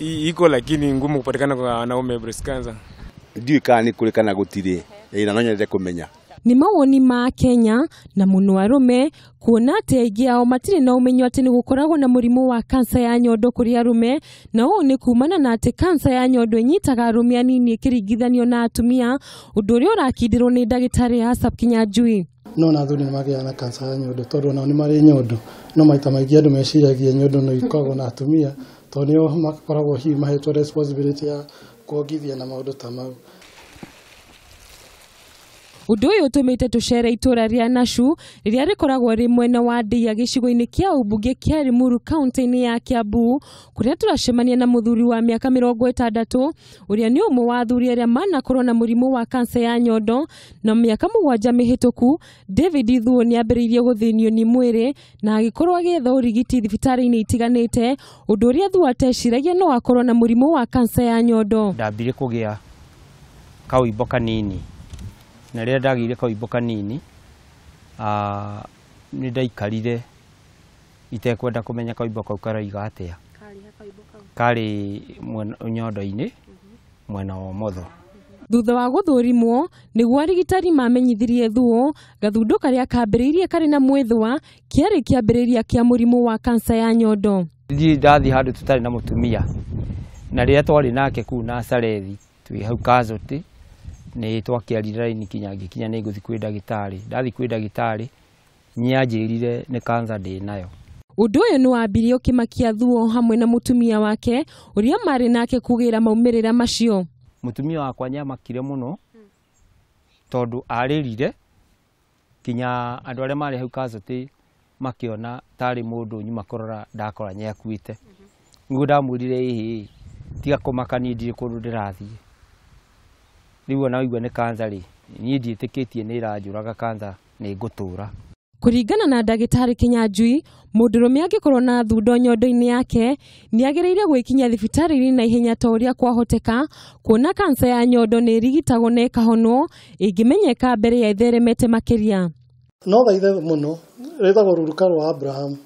Iko lakini ngumu kupatikana kwa wanaume breast cancer. Ndiũĩ kana nĩ kũrĩ kana gũtirĩ, na no nyende kũmenya. Nĩ mawoni ma Kenya na mũno arũme kuona atĩ aingĩ ao matirĩ na ũmenyo atĩ nĩ gũkoragwo na mũrimũ wa kansa ya nyondo kũrĩ arũme, na ũũ nĩ kumana na atĩ kansa ya nyondo ĩnyitaga arũme anini ĩkĩringithanio na atumia, ũndũ ũrĩa ũrakindĩrwo nĩ ndagĩtarĩ Asap Kinyanjui. No na athuri nĩ magĩaga na kansa ya nyondo tondũ onao nĩ marĩ nyondo, no maita maingĩ andũ meciragia nyondo no ikoragwo na atumia tondũ nĩo makoragwo hihi mahetwo responsibility ya kuongithia na maũndũ ta mau. Ũndũ ũyũ ũtũmĩte tũcere itũra rĩa Nashu rĩrĩa rĩkoragwo rĩ mwena wa Ndeiya gĩcigo-inĩ kĩa ũmbunge kĩa Limuru kaunti-inĩ ya Kiambu, kũrĩa tũracemania na mũthuri wa mĩaka 60 ũrĩa nĩ ũmwe wa athuri arĩa manakorwo na mũrimũ wa kansa ya nyondo. Na mĩaka 7 mĩhĩtũku David Thuo nĩambĩrĩirie gũthĩnio nĩ mwĩrĩ na agĩkorwo agĩetha ũrigiti thibitarĩ-inĩ itiganĩte, ũndũ ũrĩa Thuo ateciragia no akorwo na mũrimũ wa kansa ya nyondo. Ndambire kũgĩa kaũimbo kanini, na rĩrĩa ndagĩire kaũimbo kanini nĩ ndaikarire itekwenda kũmenya kaũimbo kau karoiga atĩa. Karĩ nyondo-inĩ mwena wa ũmotho. Thutha wa gũthũrimwo nĩguo arigitani mamenyithirie Thuo gathundu karĩa kambĩrĩirie karĩ na mwĩthũa kĩarĩ kĩambĩrĩria kĩa mũrimũ wa kansa ya nyondo. Ndirĩ ndathiĩ handũ tũtarĩ na mũtumia, na rĩrĩa twarĩ nake kũu Nazarethi twĩ hau casualty nĩ twakĩarire raini kinya ngĩkinya nĩ ngũthiĩ kwĩ ndagĩtarĩ. Ndathiĩ kwĩ ndagĩtarĩ nĩanjĩrire nĩ kansa ndĩ nayo. Ũndũ ũyũ nĩ wambirie ũkĩmakia Thuo hamwe na mũtumia wake ũrĩa marĩ nake kũgĩra maumĩrĩra macio. Mũtumia wakwa nĩamakire mũno tondũ arĩrire kinya andũ arĩa marĩ hau casualty makĩona tarĩ mũndũ nyuma kũrora ndakora nĩakuĩte. Nĩguo ndamwĩrire ĩhĩ, tiga kũmaka niĩ ndirĩ kũndũ ndĩrathiĩ. Rĩu ona waigua nĩ kansa rĩ, niĩ ndiĩtĩkĩtie nĩ ĩranjũraga kansa nĩ ngũtũra. Kũringana na ndagĩtarĩ Kinyanjui, mũndũrũme angĩkorwo na thundo nyondo-inĩ yake nĩagĩrĩire gwĩkinyia thibitarĩ-inĩ na ihenya ta ũrĩa kwahoteka, kuona kansa ya nyondo nĩ ĩrigitagwo na ĩkahonwo ĩngĩmenyeka mbere ya ĩtheremete makĩria. No thaithe mũno rĩtagwo rũruka rwa Abraham,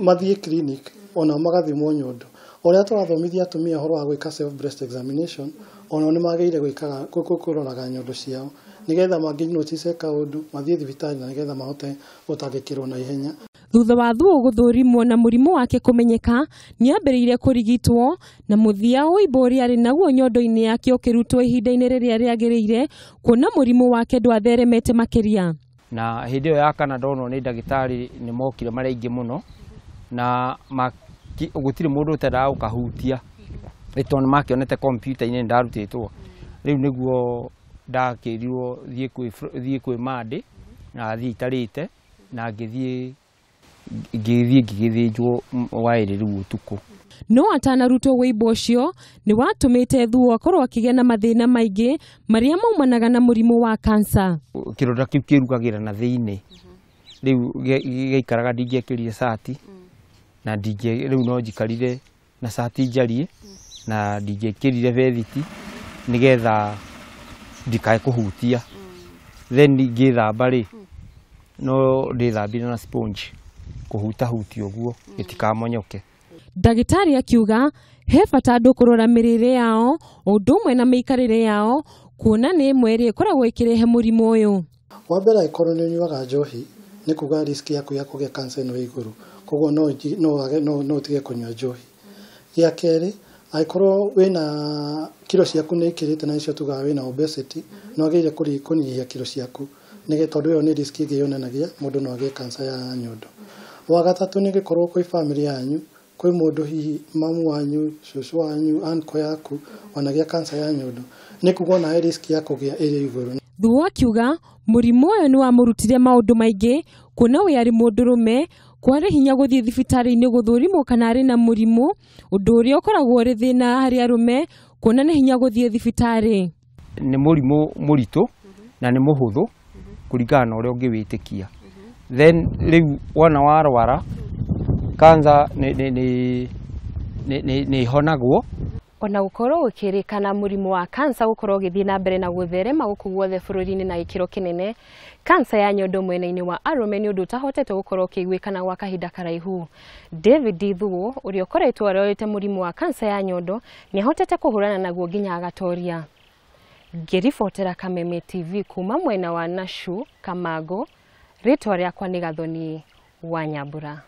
mathiĩ clinic ona magathimwo nyondo. Ũrĩa tũrathomithia atumia ũhoro wa gwĩka self breast examination, onao nĩ magĩrĩire gwĩkaga kũroraga nyondo ciao nĩgetha mangĩ notice kaũndũ mathiĩ thibitarĩ na nĩgetha mahote gũtangĩkĩrwo na ihenya. Thutha wa Thuo gũthũrimwo na mũrimũ wake kũmenyeka, nĩambĩrĩirie kũrigitwo na mũthia ũimbo ũrĩa arĩ naguo nyondo-inĩ yake ũkĩrutwo ihinda-inĩ rĩrĩa rĩagĩrĩire, kuona mũrimũ wake ndwatheremete makĩria. Na hĩndĩ ĩyo ya kana ndonwo nĩ ndagĩtarĩ nĩ mokire marĩ aingĩ mũno na gũtirĩ mũndũ ũtendaga gũkahutia nĩ tondũ nĩmakĩonete kompiuta-inĩ nĩndarutĩtwo. Rĩu nĩguo ndakĩrirwo thiĩ kwĩ Monday na thiĩ itarĩte na ngĩthiĩ ngĩgĩthĩnjwo waĩrĩ rĩu ũtukũ. No atanarutwo wũimbo ũcio nĩ watũmĩte Thuo akorwo akĩgĩa na mathĩna maingĩ marĩa maumanaga na mũrimũ wa kansa. Kĩronda kĩu kĩrugagĩra na thĩinĩ, rĩu gĩaikaraga ndingĩekĩrire cati na rĩu no njikarire na cati njariĩ na ndingĩekĩrire vethiti nĩgetha ndikae kũhutia. Then ngĩthamba rĩ, no ndĩthambire na sponge kũhutahutia ũguo gĩtikamonyoke. Ndagĩtarĩ akiuga he bata andũ kũrora mĩrĩre yao ũndũ ũmwe na mĩikarĩre yao, kuona nĩ ĩmwe ĩrĩa ĩkoragwo ĩkĩrehe mũrimũ ũyũ. Wa mbere angĩkorwo nĩ ũnyuaga njohi nĩ kuga risk yaku ya kũgĩa kansa ĩno ĩ igũrũ, koguo no ũtige kũnyua njohi. Gĩa kerĩ, angĩkorwo wĩna kiro ciaku nĩ ikĩrĩte na nĩcio tugaga wĩna obesity, nĩ wagĩrĩire kũnyihia kiro ciaku tondũ ĩyo nĩ risk ĩngĩ yonanagia mũndũ no agĩe kansa ya nyondo. Wa gatatũ nĩ gĩkorwo kwĩ family yanyu kwĩ mũndũ hihi mamu wanyu, cũcũ wanyu, uncle yaku wanagĩa kansa ya nyondo, nĩ kuga onawe risk ya kũgĩa ĩrĩ igũrũ. Thuo akiuga mũrimũ ũyũ nĩ wamũrutire maũndũ maingĩ, kuona we arĩ mũndũrũme kwarĩ hinya gũthiĩ thibitarĩ-inĩ gũthũrimwo kana arĩ na mũrimũ, ũndũ ũrĩa ũkoragwo ũrĩ thĩna harĩ arũme kuona nĩ hinya gũthiĩ thibitarĩ. Nĩ mũrimũ mũritũ na nĩ mũhũthũ kũringana na ũrĩa ũngĩwĩtĩkia. Then rĩu wona warwara kansa nĩ ĩhonagwo. Ona gũkorwo gũkĩrĩkana mũrimũ wa kansa gũkorwo ũgĩthiĩ na mbere na gũtherema gũkũ guothe bũrũri-inĩ na gĩkĩro kĩnene, kansa ya nyondo mwena-inĩ wa arũme nĩ ũndũ ũtahotete gũkorwo ũkĩiguĩkana gwa kahinda karaihu. David Thuo ũrĩa ũkoretwo arorete mũrimũ wa kansa ya nyondo nĩ ahotete kũhũrana naguo nginya agatoria. Ngĩribotera Kameme TV kuma mwena wa Nashu, Kamango, rĩtwa rĩakwa nĩ Gathoni wa Nyambura.